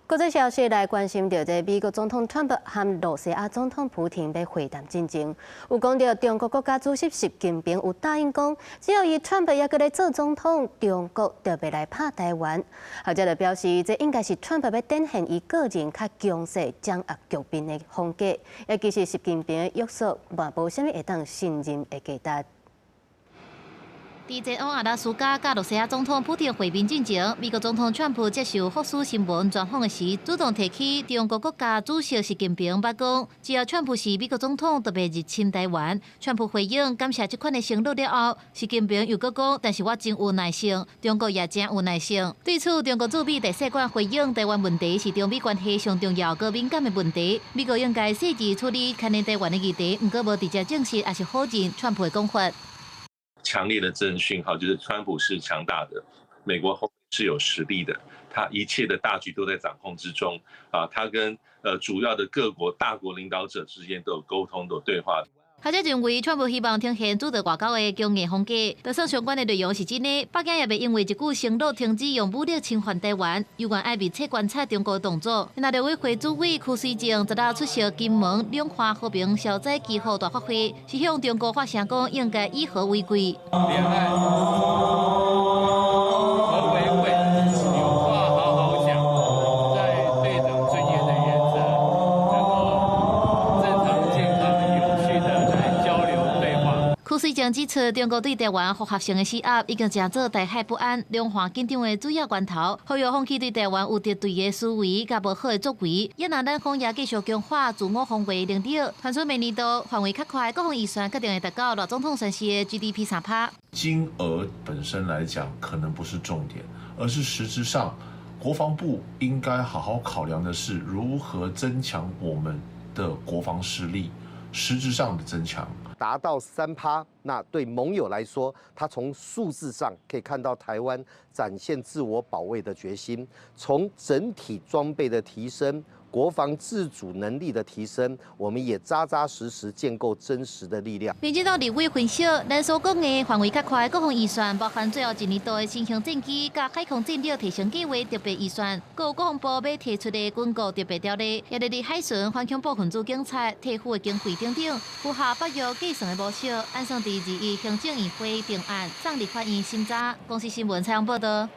國際消息來關心著這美國總統川普和露西亞總統普廷欲會談進前，有講著中國國家主席習近平有答應講，只要伊川普猶閣咧做總統，中國就袂來拍臺灣。學者就表示，這應該是川普欲展現伊個人較強勢掌握局面的風格。也其實習近平的約束嘛無啥物會當信任的價值。佇前往阿拉斯加佮露西亞總統普廷會面進前，美國總統川普接受福斯新聞專訪的時，主動提起中國國家主席習近平捌講，只要川普是美國總統，就袂入侵臺灣。川普回應感謝這款的承諾了後，習近平又閣講，但是我真有耐性，中國也真有耐性。對此，中國駐美大使館回應，臺灣問題是中美關係上重要、閣敏感的問題，美國應該細緻處理牽連臺灣的議題，毋過無直接證實抑是否認川普的講法。強烈的政治訊號，就是川普是強大的，美國是有實力的，他一切的大局都在掌控之中啊！他跟主要的各國大國領導者之間都有溝通、都有對話。學者認為，川普希望呈現主導外交的強硬風格，就算相關的內容是真的，北京也袂因為一句承諾停止用武力侵犯臺灣，猶原愛密切觀察中國動作。那陸委會主委柯水正昨日出席金門兩岸和平消災祈福大法會，是向中國發聲講應該以和為貴。兩岸和為貴，有話好好講，在對等尊嚴的原則，能夠正常、健康、有序的來交流對話。柯水正指出，中國對臺灣複合性的施壓已經成做台海不安、兩岸緊張的主要源頭，呼籲放棄對臺灣有敵對的思維佮無好的作為。也若咱方也繼續強化自我防衛能力，傳出明年度範圍較寬國防預算決定會達到賴總統宣示的 GDP 3趴。金額本身來講，可能不是重點，而是實質上，國防部應該好好考量的是如何增強我們的國防實力，實質上的增強。達到3趴，那對盟友來說，他從數字上可以看到台灣展現自我保衛的決心，從整體裝備的提升、國防自主能力的提升，我們也扎扎實實建構真實的力量。民進黨立委分析，咱所講的範圍較寬國防預算，包含最後一年度的新型戰機佮海空戰力提升計劃特別預算，閣有國防部欲提出的軍購特別條例，也佇海巡反恐怖分子警察退輔的經費等等，符合北約計算的模式，按算佇21行政院會定案，送立法院審查。公視新聞採訪報道。